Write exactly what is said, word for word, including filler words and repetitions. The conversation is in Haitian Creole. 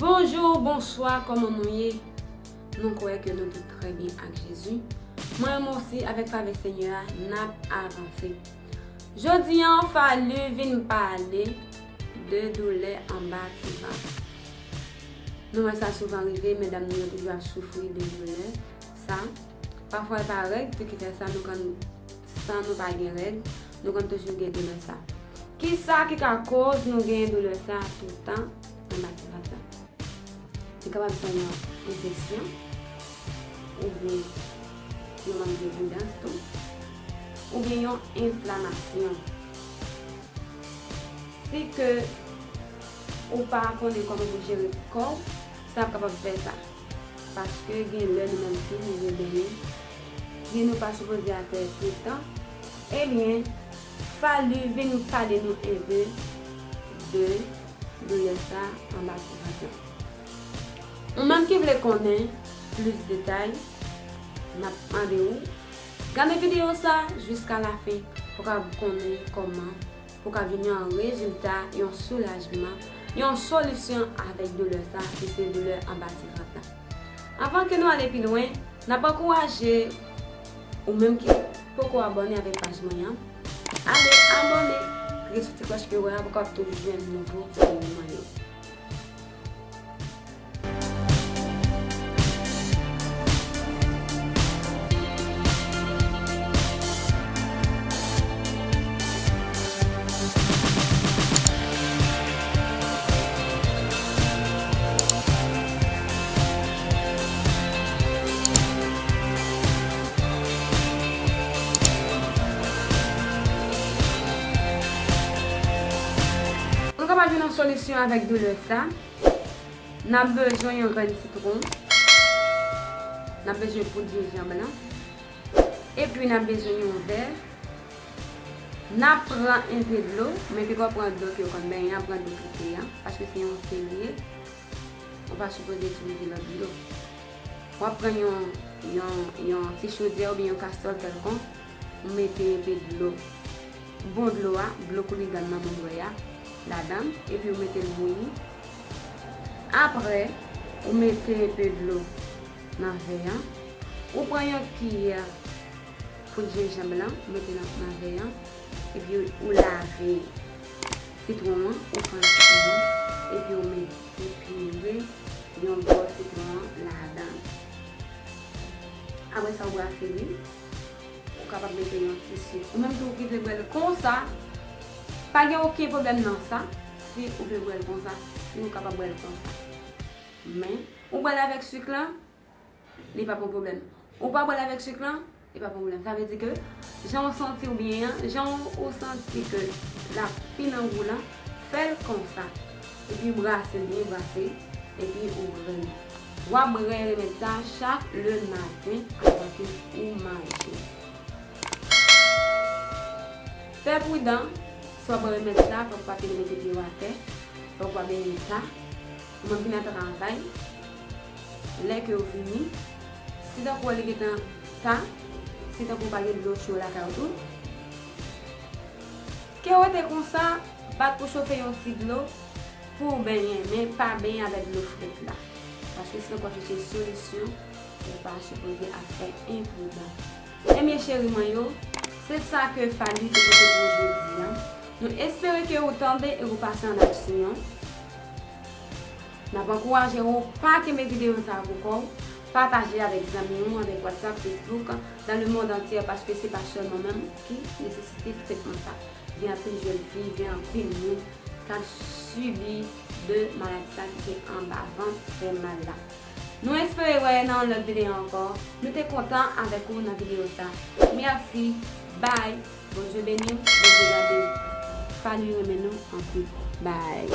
Bonjou, bonswa, kòman nou ye? Nou kwè ke nou tout trè byen ak Jezi. Mwen menm osi, avèk favè Senyè a, n ap avanse. Jodi a, Faly vin pale de doulè anba ti vant. Nou wè sa souvan rive, medam nou yo toujou ap soufri de doulè sa. Pafwa e pa règ tou ki fè sa, nou konn, san nou pa gen règ, nou konn toujou gen doulè sa. Kisa ki ka koz nou gen doulè sa toutan anba ti vant la? Li kapab sa yon enfeksyon, oubyen yon mank de evidans tou, oubyen yon enflamasyon. Si ke ou pa konnen kòman pou jere kò w, sa ap kapab fè sa. Paske gen lè nou menm fi, nou vle benyen, men nou pa sipoze atè toutan. Ebyen, Faly vin pale nou enpe de doulè sa anba ti vant lan. Ou menm ki vle konnen plis detay, n ap mande w gade videyo sa jiska lafen pou w ka konnen kòman pou w ka vin yon rezilta, yon soulajman, yon solisyon avèk doulè sa ki se doulè anba ti vant la. Anvan ke nou ale pi lwen, n ap ankouraje ou menm ki poko abòne avèk paj mwen an, ale abòne, klike sou ti klòch ke w wè a pou w ka toujou jwenn nouvo videyo mwen yo. Nou kapab jwenn yon solisyon avèk doulè sa. N ap bezwen yon grenn sitwon. N ap bezwen poud jenjanm lan. Epi n ap bezwen yon vè. N ap pran enpe dlo, men piga w pran dlo ke w konn benyen an, pran dlo filtre a, paske se yon te li ye. Ou pa sipoze itilize lòt dlo. W ap pran yon, yon, yon ti chodyè oubyen yon kastòl kèlkonk, ou mete enpe dlo, bon dlo a, dlo kourigann nan moun bwè a, ladan l, epi ou mete l bouyi. Apre, ou mete enpe dlo nan vè an. Ou pran yon kiyè poud jenjanm lan, ou mete nan, nan vè an, epi ou lave sitwon an, ou pran sitwon an, epi ou mete pire yon bò sitwon an ladan. Apre sa, ou brafe li, ou kapab mete yon ti sik. Ou menm tou ki vle bwè l konsa, pa gen okenn pwoblèm nan sa, si ou vle bwè l konsa, si ou kapab bwè l konsa. Men, ou bwè l avèk sik lan, li p ap yon pwoblèm. Ou pa bwè l avèk sik lan, li p ap yon pwoblèm. Sa vle di ke jan w santi w byen an, jan w santi ke l ap fin nan gou lan, fè l konsa. Epi brase l byen brase, epi ou bwè l. W ap bwè remèd sa chak lematen avan ke ou manje. Fè pridan, si w ap bwè remèd sa, fòk w pa pile mete pye w atè, fòk w pa benyen ta. Ou menm ki nan travay, lè ke w vini, si tankou w wè li gentan ta, si tankou w pa gen dlo cho lakay ou tou, ke w rete konsa, bat pou chofe yon ti dlo pou w benyen, men pa benyen avèk dlo frèt la. Paske si tankou w ap chèche solisyon, ou pa sipoze ap fè enpridan. Ebyen, cheri mwen yo, se sa ke Faly te pote pou w jodi a. Nou espere ke ou tande e ou pase an aksyon. N ap ankouraje w, pa kenbe videyo sa a pou kò w. Pataje avèk zanmi w, avèk WhatsApp, Facebook, dans le monde entier, paske se pa sèlman mwen menm ki nesesite tretman sa. Gen anpil jèn fi, gen anpil moun k ap sibi de maladi sa ki se anba vant fè mal la. Nou espere wè nan yon lòt videyo ankò. Nou te kontan avèk ou nan videyo sa. Mèsi. Bye. Bondye beni w. Bondye gade w. Faly renmen nou anpil. Bye.